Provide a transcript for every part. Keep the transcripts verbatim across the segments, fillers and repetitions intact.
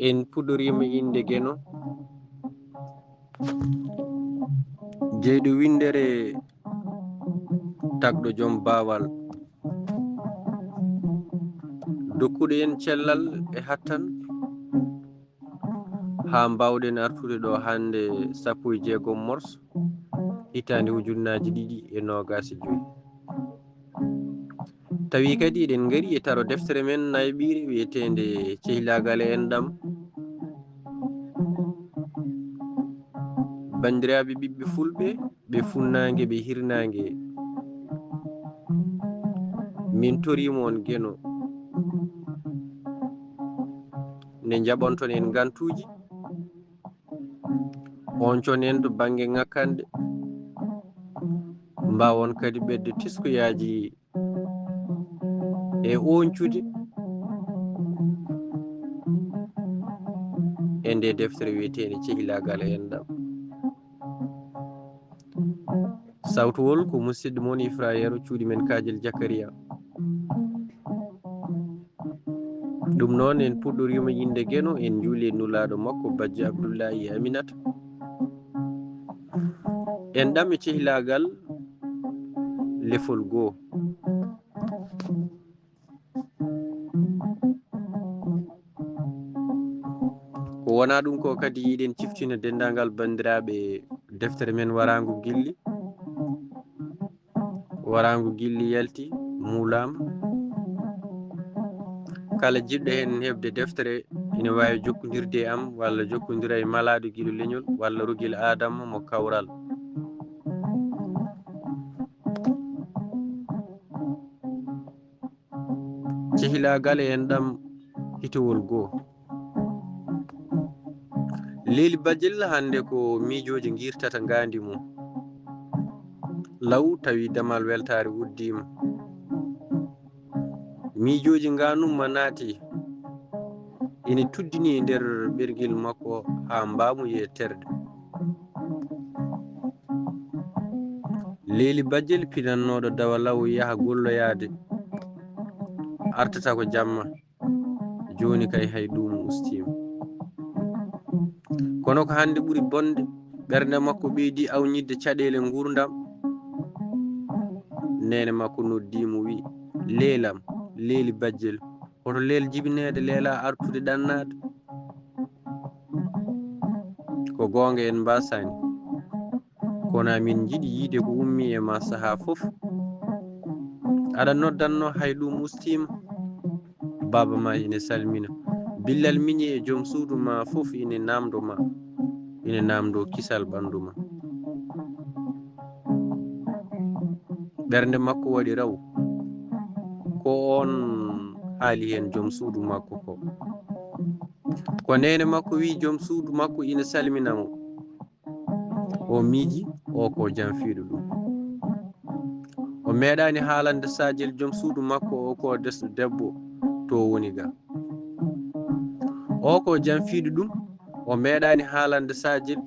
En puɗɗoriima innde Geno, jeyɗo winndere tagɗo joom baawal, dokkuɗo en cellal e hattan, haa mbaawɗen artude ɗo hannde sappo e jeegom mars, hitaande ujunnaaji ɗiɗi e noogaas e joy. Tawi kadi eɗen ngari e taro deftere men nayɓiire wiyeteende Cehilaagal e Enɗam. Banndiraaɓe ɓiɓɓe Fulɓe, ɓe funnaange, ɓe hirnaange, min toriima on Geno nde njaɓanton en ngantuuji, oncon en to bannge ŋakkanɗe, mbaawon kadi ɓetde teskoyaaji e oñcude e nde deftere wiyeteende Cehilaagal e Enɗam. Sawtuwol ko musidɗo mon Ifra Yero, cuuɗi men Kaajel Jakariya. Ɗum noon, en puɗɗoriima innde Geno, en njuuli e nulaaɗo makko, Bajjo Abdullahi e Aminata. Enɗam e Cehilaagal, lefol goo. Ko wonaa ɗum ko kadi, yiɗen ciftina denndaangal banndiraaɓe deftere men Waraango Gilli. Waraango Gilli yalti, muulaama. Kala jiɗɗo heen heɓde deftere ina waawi jokkondirde e am walla jokkondira e Malaaɗo Giɗo Leñol walla Rogel Aadama mo Kawral. Cehilaagal e Enɗam, hitowol goo. Leeli Bajel hannde ko miijooji ngiirtata ngaandi mum. Law tawi damal weltaare uddiima. Miijooji ngaanumma naati, ina tuddini e nder ɓerngel makko haa mbaamu e terɗe. Leeli Bajel pinannooɗo dawa law yaha golloyaade, artata ko jamma. Jooni kay hay ɗum ustiima. Kono ko hannde ɓuri bonde, ɓernde makko ɓeydi awñidde caɗeele nguurndam. Neene makko noddii mo, wi'i, "Leelam, Leeli Bajel, hoto leel jibineede, leela artude ɗannaade." Ko goonga, en mbaasaani. Kono amin njiɗi yiide ko ummii e ma sahaa fof. Aɗa noddanno, hay ɗum ustiima. Baaba ma ina salmina. Billal miñi e joom suudu ma fof ina naamndo ma. Ina naamndo kisal ɓanndu ma. Ɓernde makko waɗi raw. Ko oon haali heen joom suudu makko ko. Ko neene makko wi'i joom suudu makko ina salmina mo. O miiji, o ko janfiiɗo ɗum. O meeɗaani haalande Sajel joom suudu makko o ko des-, debbo to woni ga. O ko janfiiɗo ɗum, o meeɗaani haalande Sajel,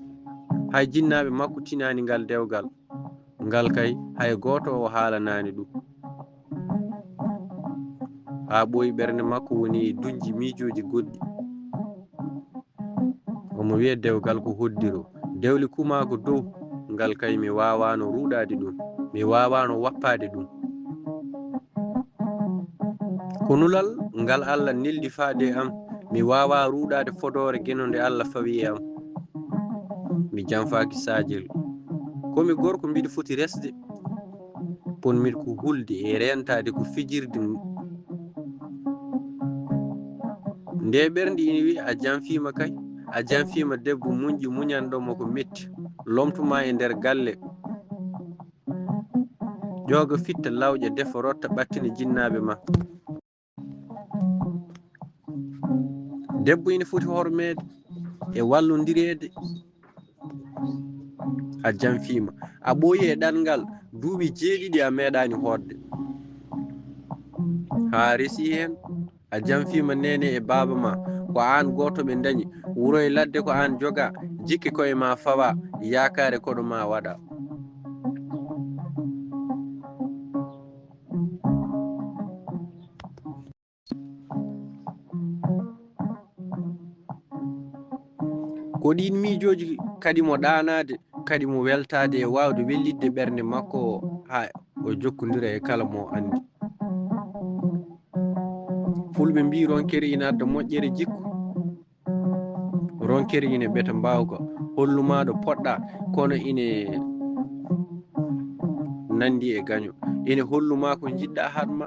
hay jinnaaɓe makko tinaani ngal dewgal. Ngal kay, hay gooto o haalanaani ɗum. Haa ɓooyi ɓernde makko woni e duñji miijooji goɗɗi. Omo wiya dewgal ko hoddiro. Dewli kumaa ko dow, ngal kay mi waawaano ruuɗaade ɗum. Mi waawaano wappaade ɗum. Ko nulal ngal Allah neldi faade e am. Mi waawaa ruuɗaade fodoore Geno nde Allah fawi e am. Mi janfaaki Sajel. Ko mi gorko, mbiɗo foti resde. Pon-mi ko hulde e reentaade ko fijirde. Nde ɓernde ina wi'i, a janfiima kay, a janfiima debbo muñƴo, muñanɗo mo ko metti, lomto ma e nder galle. Ƴooga fitta lawƴa, defa rotta, ɓattina jinnaaɓe ma. Debbo ina foti hormeede e wallondireede. A janfiima. A ɓooyi e ɗanngal, duuɓi jeeɗiɗi a meeɗaani hootde. Haa resi heen, a janfiima neene e baaba ma. Ko aan gooto ɓe ndañi. Wuro e ladde ko aan jogaa. Jikke koye ma fawaa. Yaakaare koɗo ma waɗaa. Ko ɗiin miijooji kadi mo ɗaanaade, kadi mo weltaade e waawde wellitde ɓernde makko haa o jokkondira e kala mo anndi. Fulɓe mbii ronkere ina adda moƴƴere jikku. Ronkere ina ɓeta mbaawka, hollu ma ɗo poɗɗa, kono ina nanndi e gaño. Ina hollu ma ko njiɗɗa haɗ ma.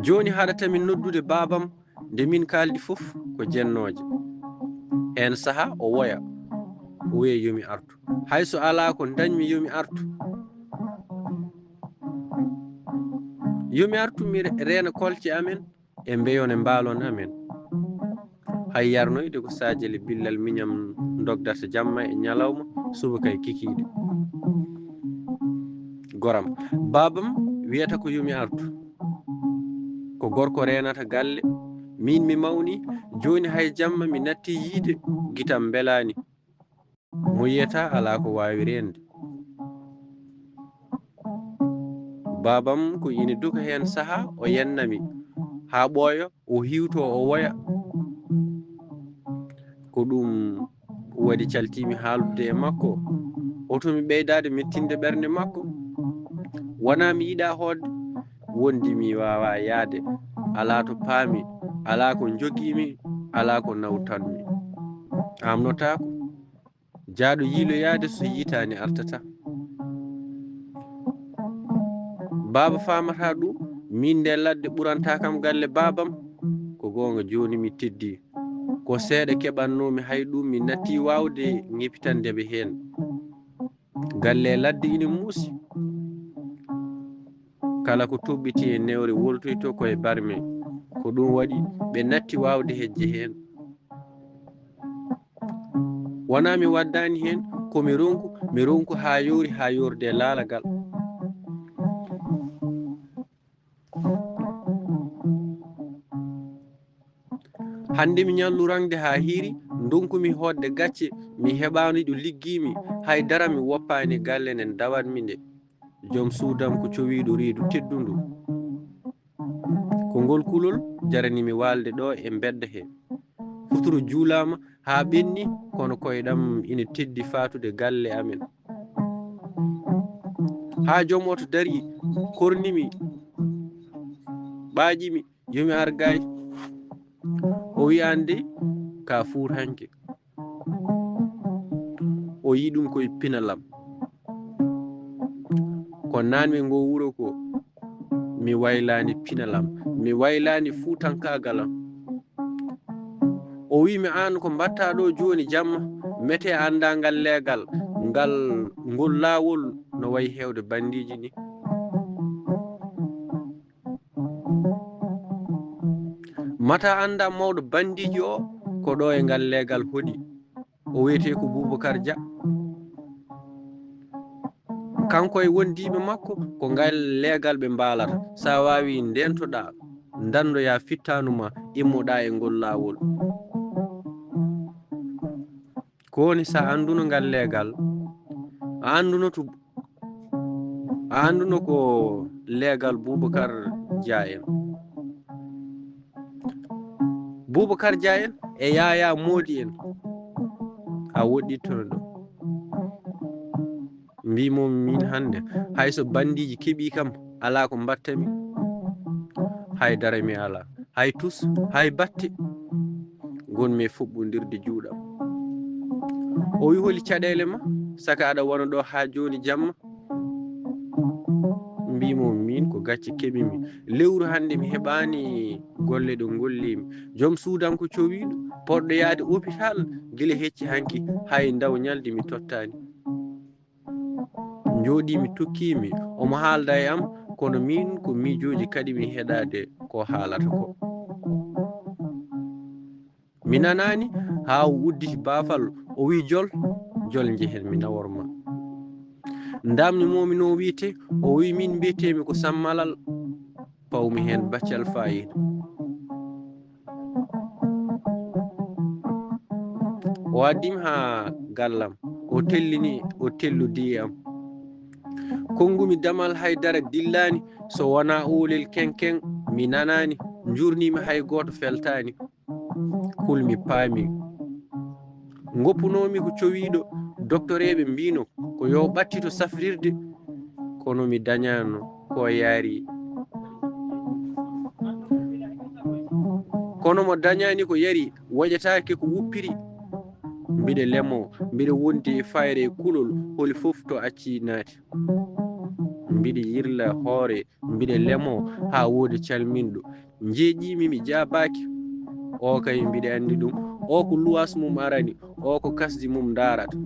Jooni haɗata min noddude baabam, nde min kaaldi fof ko jennooje. Heen saha o woya, o wiya yo mi artu. Hay so alaa ko ndañmi yo mi artu. Yo mi artu mi re-, reena kolce amen e mbeyon e mbaalon amen. Hay yarnoyde ko saajele billal miñam ndogdata jamma e ñalawma, subaka e kikiiɗe. Goram, baabam wiyata ko yo mi artu. Ko gorko reenata galle. Miin mi mawni, jooni hay jamma mi natti yiide, gitam mbelaani. Mo yiyata alaa ko waawi reende. Baabam ko ina duka heen saha o yennami haa ɓooya, o hiwto o woya. Ko ɗum waɗi caltiimi haaldude e makko. Hoto mi ɓeydaade mettinde ɓernde makko. Wonaa mi yiɗa hoodde, wondi mi waawa yaade. Alaa to paami, alaa ko njogiimi, alaa ko nawtanmi. Amnotaako. Jaaɗo yiiloyaade so yitaani artata. Baaba faamata ɗum, miin nde ladde ɓuranta kam galle baabam. Ko goonga jooni mi teddi. Ko seeɗa keɓannoomi hay ɗum mi natti waawde ŋepitande ɓe heen. Galle e ladde ina muusi. Kala ko toɓɓiti e newre woltoyto ko e barme. Ko ɗum waɗi ɓe natti waawde hejje heen. Wonaa mi waddaani heen, ko mi ronku, mi ronku haa yoori, haa yoorde e laalagal. Hannde mi ñallu raŋde haa hiiri, ndonkumi hootde gacce, mi heɓaani ɗo liggiimi, hay dara mi woppaani galle nde ndawatmi nde. Joom suudam ko cowiiɗo reedu teddundu. Ko ngol kulol jarani mi waalde ɗo e mbedda he. Futuro juulaama haa ɓenni, kono koyɗam ina teddi faatude galle amen. Haa joom oto darii, kornimi, ɓaaƴimi, yo mi ar gaay. O wi'ani de ka fuutanke. O yi ɗum koye pinalam. Ko naanmi ngo wuro ko mi waylaani pinalam, mi waylaani fuutankaagal am. O wi'mi, "Aan ko mbaɗtaa ɗo jooni jamma? Mete anndaa ngal leegal, ngal, ngol laawol no wayi heewde banndiiji ni." Mata anndaa mawɗo banndiiji o ko ɗo e ngal leegal hoɗi. O wiyetee ko Boubacar Dia. Kanko e wondiiɓe makko ko ngal leegal ɓe mbaalata. So a waawii ndeentoɗaa, ndanndoyaa fittaandu ma, immoɗaa e ngol laawol. Ko woni so a annduno ngal leegal, a annduno to, a annduno ko leegal Boubacar Dia en. Boubacar Dia en e Yaya Mody en, a woɗɗittono ɗo. Mbii mo min hannde, hay so banndiiji keɓii kam, alaa ko mbattami. Hay dara mi alaa. Hay tus, hay batte. Ngonmi e fuɓɓondirde juuɗam. O wi, "Holi caɗeele ma? Saka aɗa wona ɗo haa jooni jamma?" Mbii mo, "Min ko gacce keɓimi. Lewru hannde mi heɓaani golle ɗo ngollimi. Joom suudam ko cowiiɗo, poɗɗo yaade hôpital gila hecci hanki, hay ndaw ñaldi mi tottaani." Njooɗiimi, tokkiimi, omo haalda e am, kono miin ko miijooji kaɗimi heɗaade ko haalata ko. Mi nanaani, haa o udditi baafal, o wii, "Jol, jol njehen, mi nawor ma." Ndamni mo mi no wiyetee, o wii, "Miin mbiyeteemi ko Sammalal." Pawmi heen baccal faayiida. O addimi haa gallam, o tellini, o tellodi e am. Konngumi damal, hay dara dillaani, so wonaa oolel keŋ-keŋ, mi nanaani. njurnimi, hay gooto feltaani. Kulmi, paami. Ngoppunoomi ko cowiiɗo, doktoreeɓe mbiino ko yo ɓattito safrirde, kono mi dañaano ko yaari. Kono mo dañaani ko yari, waƴataake ko wuppiri. Mbiɗa lemo, mbiɗa wondi e fayre e kulol, holi fof to acci naati. Mbiɗa yirla hoore, mbiɗa lemo haa woodi calminɗo. Njeeƴiimi, mi jaabaaki. O kay mbiɗa anndi ɗum. O ko luwaas mum arani, o ko kasdi mum ndaarata.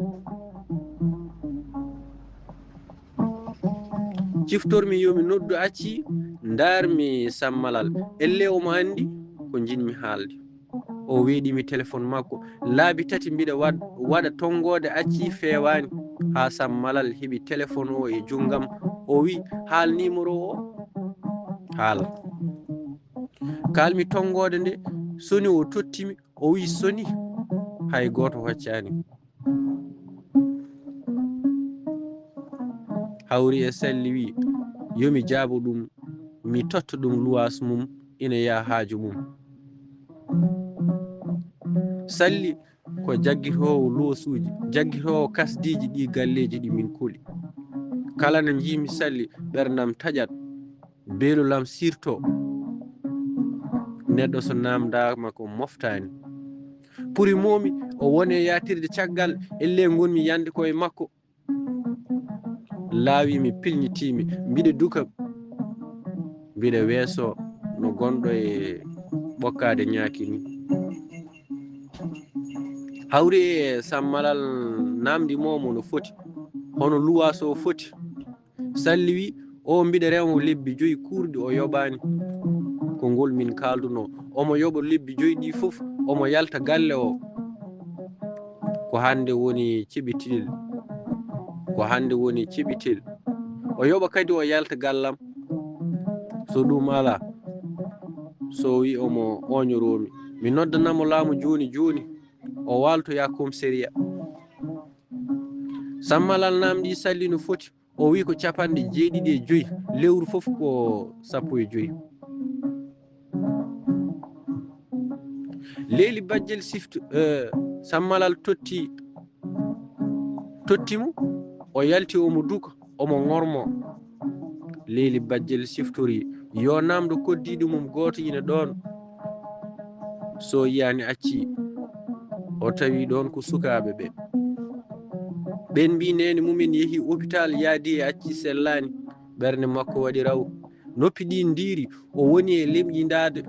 Ciftormi yo mi noddu acci, ndaarmi Sammalal. Ellee omo anndi ko njiɗmi haalde. O weeɗi mi telefon makko. Laabi tati mbiɗa wad-, waɗa tonngoode acci feewaani. Haa Sammalal heɓi telefon o e junngam. O wi, "Haal nimoro o." Haala. Kaalmi tonngoode nde, soni o tottimi. O wi, "Soni." Hay gooto hoccaani. Hawri e Salli wi, "Yo mi jaabo ɗum, mi totta ɗum luwaas mum, ina yaha haaju mum." Salli ko jaggitoowo luwasuuji, jaggitoowo kasdiiji ɗi galleeji ɗi min koli. Kala nde njiimi Salli, ɓerndam taƴat, beelol am sirto. Neɗɗo so naamndaama ko moftaani. Puri moomi, o woni e yaatirde caggal, ellee ngonmi yande ko e makko. Laawi mi pilñitiimi, mbiɗa duka, mbiɗa weeso no gonɗo e ɓokkaade ñaaki ni. Hawri e Sammalal naamndi mo mo no foti, hono luwaas o foti. Salli wi, "O mbiɗa rewa lebbi joyi kuurɗi o yoɓaani." Ko ngol min kaaldunoo. Omo yoɓa lebbi joyi ɗi fof, omo yalta galle o. Ko hannde woni ceɓitel. Ko hannde woni ceɓitel. O yoɓa kadi o yalta gallam. So ɗum alaa, so wi omo ooñoroomi, mi noddanamo laamu jooni jooni, o waaltoya commissariat. Sammalal naamndi Salli no foti. O wi ko capanɗe jeeɗiɗi e joyi, lewru fof ko sappo e joyi. Leeli Bajjel siftu, eh, Sammalal totti, totti mo, o yalti omo duka, omo ŋormo. Leeli Bajjel siftori, yo naamndo koddiiɗo mum gooto ina ɗoon. So yiyaani acci, o tawi ɗoon ko sukaaɓe ɓe. Ɓeen mbii neene mumen yehi opitaal, yaadi e acci sellaani. Ɓernde makko waɗi raw. Noppi ɗi ndiiri, o woni e lemƴindaade.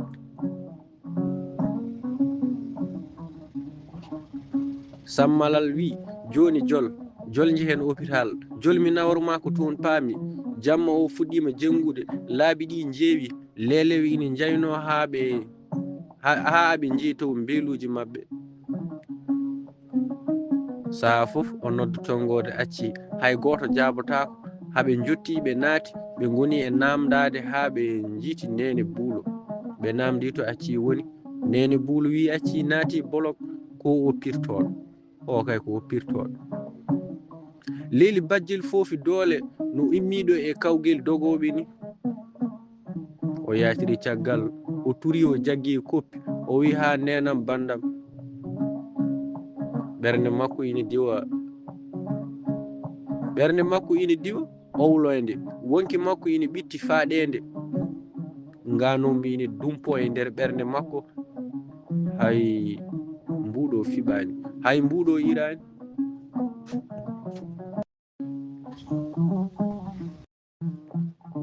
Sammalal wi, "Jooni jol, jol njehen opitaal. Jol mi nawaru ma ko toon paami." Jamma o fuɗɗiima jenngude, laabi ɗi njeewi, leelewe ina njaynoo haa ɓe, haa, haa ɓe njeyi toon mbeeluuji maɓɓe. Sahaa fof o nodda tonngoode acci, hay gooto jaabotaako. Haa ɓe njottii, ɓe naati, ɓe ngoni e naamndaade haa ɓe njiiti Neene Buulo. Ɓe naamndii to acci woni. Neene Buulo wi acci naati bolok ko o pirtooɗo. O kay ko o pirtooɗo. Leeli Bajjel foofi doole no immiiɗo e kawgel dogooɓe ni. O yaatiri caggal, o turi, o jaggi e koppi, o wi, "Haa neenam banndam." Ɓernde makko ina diwa, ɓernde makko ina diwa owloyde, wonki makko ina ɓitti faaɗeende. Nganum ina dumpo e nder ɓernde makko, hay mbuuɗo fiɓaani, hay mbuuɗo iraani.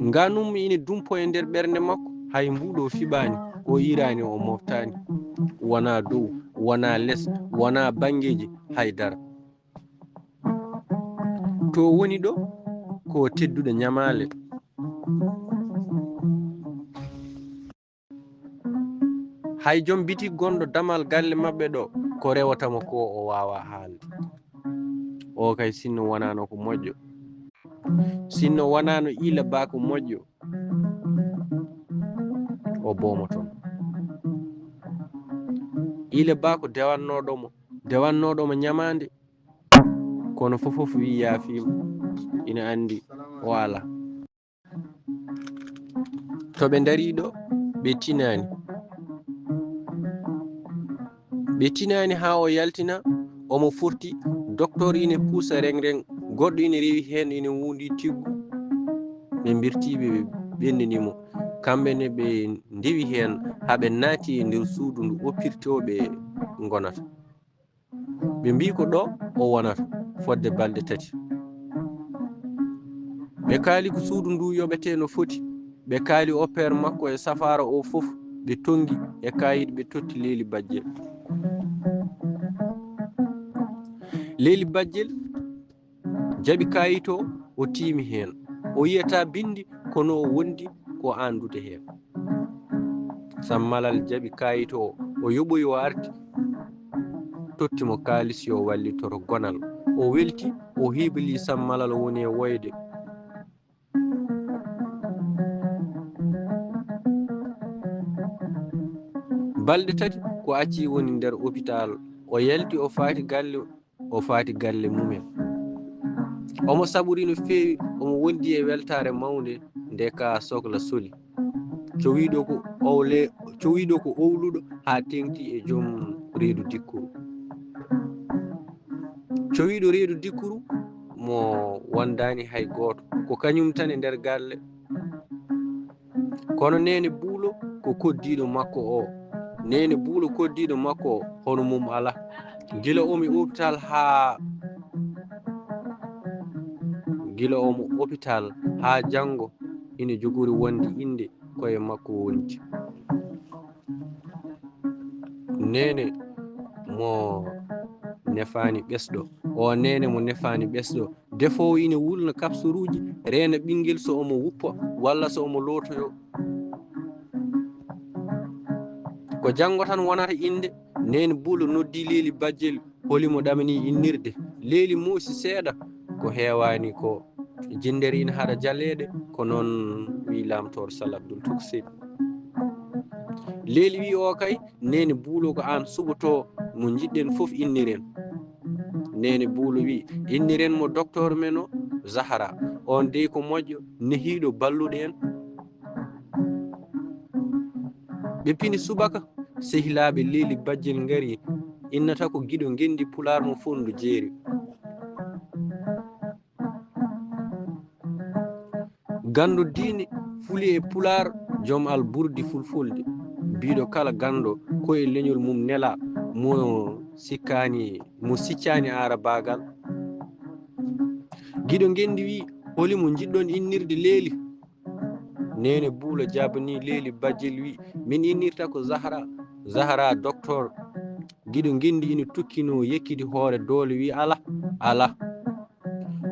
Nganum ina dumpo e nder ɓernde makko, hay mbuuɗo fiɓaani, o iraani, o moftaani. Wonaa dow, wonaa les, wonaa banngeeji, hay dara. To woni ɗo, ko tedduɗo ñamaale. Hay joom bitik gonɗo damal galle maɓɓe ɗo, ko rewata mo ko o waawaa haalde. O kay sinno wonaano ko moƴƴo, sinno wonaano Iila Ba ko moƴƴo, o boomoto mo. Iila Ba ko dewannooɗo mo, dewannooɗo mo ñamaande, kono fof fof wi yaafiima, ina anndi o alaa. To ɓe ndarii ɗo, ɓe tinaani. Ɓe tinaani haa o yaltina, omo forti, doktor ine puusa reŋ-reŋ, goɗɗo ine rewi heen, ine wuundi tiggu. Ɓe mbirtii ɓe, ɓe ɓennini mo. Kamɓe ne ɓe ndewi heen haa ɓe naati e nder suudu ndu oppirtooɓe ngonata. Ɓe mbii ko ɗo o wonata fodde balɗe tati. Ɓe kaali ko suudu ndu yoɓetee no foti. Ɓe kaali oppeer makko e safaara o fof. Ɓe tonngi e kaayit, ɓe totti Leeli Bajjel. Leeli Bajjel jaɓi kaayit o, o tiimi heen. O yiyataa binndi, kono o wondi ko aandude heen. Sam Malal jaɓi kaayit o, o yoɓoyi, o arti, totti mo kaalis yo wallitoro gonal. O welti, o hiiblii Sam Malal woni e woyde. Balɗe tati ko acci woni nder opitaal. O yalti, o faati galle, o faati galle mumen. Omo saɓori no feewi, omo wondi e weltaare mawnde nde ka sokla soli. Cowiiɗo ko owle-, cowiiɗo ko owluɗo haa teŋti e joom reedu dikkuru. Cowiiɗo reedu dikkuru mo wondaani hay gooto. Ko kañum tan e nder galle. Kono Neene Buulo ko koddiiɗo makko o. Neene Buulo koddiiɗo makko o, hono mum alaa. Gila omo opitaal haa, gila omo opitaal haa janngo ina jogori wonde innde ko e makko wondi. Neene mo nefaani ɓesɗo. O neene mo nefaani ɓesɗo. Defoowo ina wulna kapsuruuji, reena ɓinngel so omo wuppa walla so omo lootoyoo. Ko janngo tan wonata innde. Neene Buulo noddi Leeli Bajjel, holi mo ɗamini innirde. Leeli muusi seeɗa, ko heewaani ko. Jinndere ina haɗa jaleeɗe, ko noon wii Laamtoor Sal Abdul Tuksel. Leeli wii, o kay, Neene Buulo ko aan suɓotoo mo njiɗɗen fof inniren. Neene Buulo wii, inniren mo doktoor men o, Zahra. Oon dey ko moƴƴo, nehiiɗo balluɗo en. Ɓe pini subaka, sehilaaɓe Leeli Bajjel ngari, innata ko giɗo ngenndi pulaar mo Fonndu Jeeri. Ganndo diine fuli e pulaar, joom alburdi fulfulde, biiɗo kala ganndo ko e leñol mum nelaa, mo sikkaani, mo siccaani aarabaagal. Giɗo ngenndi wii, holi mo njiɗɗon innirde Leeli? Neene Buulo jaabanii Leeli Bajjel wii, min innirta ko Zahra. Zahra doktoor. Giɗo ngenndi ina tukkinoo yekkiti hoore doole wii, alaa, alaa.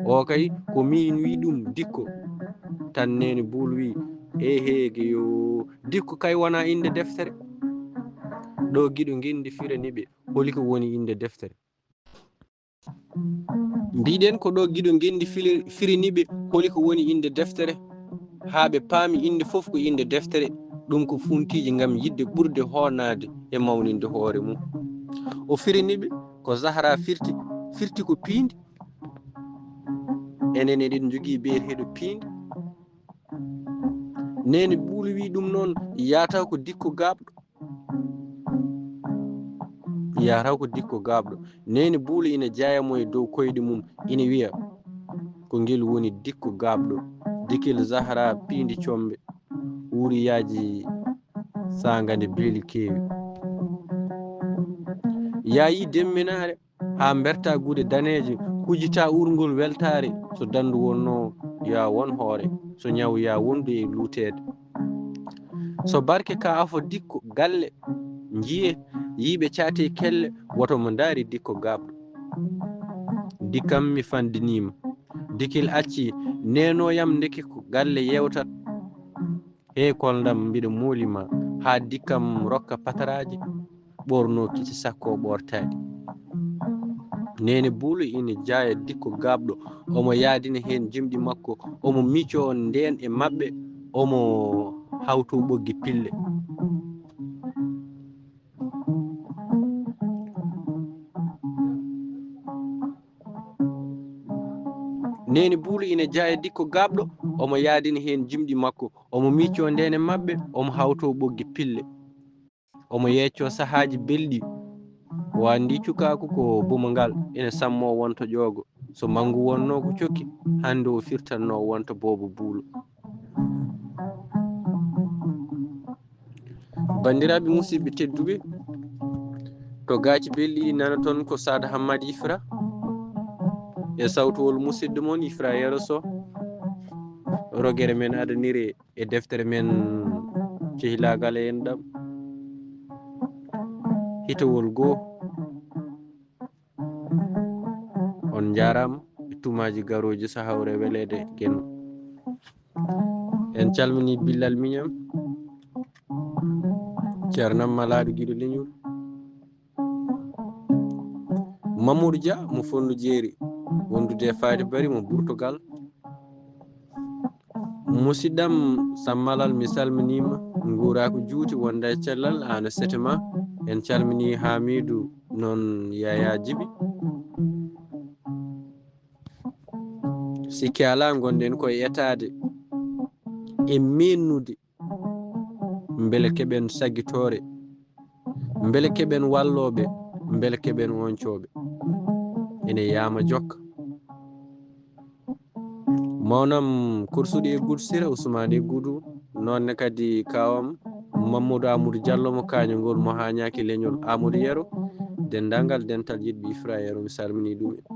O kay, ko miin wii ɗum, Dikko. Tan Neene Buulo wii, eehee, geyo, Dikko kay wonaa innde deftere. Ɗo giɗo ngenndi firani ɓe holi ko woni innde deftere. Mbiɗen ko ɗo giɗo ngenndi fili-, firani ɓe holi ko woni innde deftere, haa ɓe paami innde fof ko innde deftere. Ɗum ko funtiiji ngam yiɗde ɓurde hoonaade e mawninde hoore mum. O firani ɓe ko Zahra firti, firti ko piindi. Enen eɗen njogii biyeteeɗo piindi. Neene Buulo wii ɗum noon, yahata ko Dikko gaaɓɗo. Yahata ko Dikko gaaɓɗo. Neene Buulo ina jaya mo e dow koyɗe mum, ina wiya, ko ngel woni Dikko gaaɓɗo. Dikil Zahra piindi combe, wuriyaaji saangande beeli keewi. Yaayi demminaare, haa mberta gude daneeje, hujita urngol weltaare, so danndu wonno yo a won hoore, so ñaw yo a wondu e luuteede. So barke ka afo Dikko galle, njiye, yiiɓe caate kelle, woto mo ndaari Dikko gaaɓɗo. Dikkam mi fandiniima. Dikil acci, neenooyam ndeke ko galle yeewtat. He koldam mbiɗa mooli ma, haa Dikkam rokka pataraaji, ɓorno kici sakko ɓortaɗi. Neene Buulo ina jaya Dikko gaaɓɗo, omo yaadina heen jimɗi makko, omo miico ndeen e maɓɓe, omo hawto ɓoggi pille. Neene Buulo ina jaya Dikko gaaɓɗo, omo yaadina heen jimɗi makko, omo miico ndeen e maɓɓe, omo hawto ɓoggi pille. Omo yecco sahaaji belɗi. Wa ndi cukaaku ko buma ngal ene sammo wonto ƴoogo. So manngu wonno ko cokki, hannde o firtanno wonto boobo buulo. Banndiraaɓe musidɓe tedduɓe, to gaaci belɗi ɗi nana toon ko Saad Hammad Ifra e sawtowol musidɗo mon Ifra Yero Soh. Rogere men adanire e deftere men cehilaagal e enɗam, hitowol goo. On njaaraama e tuumaaji garooji so hawre weleede Geno. En calminii Billal Miñam, Ceernam Malaaɗo giɗo leñol. Mamoudou Dia mo Fondu Jeeri, wondude e Faade Bari mo Burtugal. Musidɗam Sammalal, mi salminiima, nguuraaku juuti wonda e cellal, aan e sete ma. En calminii Haamiidu, noon Yaya Jibi. Sikke alaa, ngonɗen koye etaade e meennude. Mbele keɓen saggitoore, mbele keɓen wallooɓe, mbele keɓen woncooɓe. Ene yaama jokka. Mawnam Kursuɗi e Gudu Sira, Usmaani e Gudu, noon ne kadi kaawam Mamadou Amadou Diallo mo Kaañagol mo haañaaki leñol Amadou Yero, denndaangal dental yiɗɓe Ifra Yero, mi salminii ɗum en.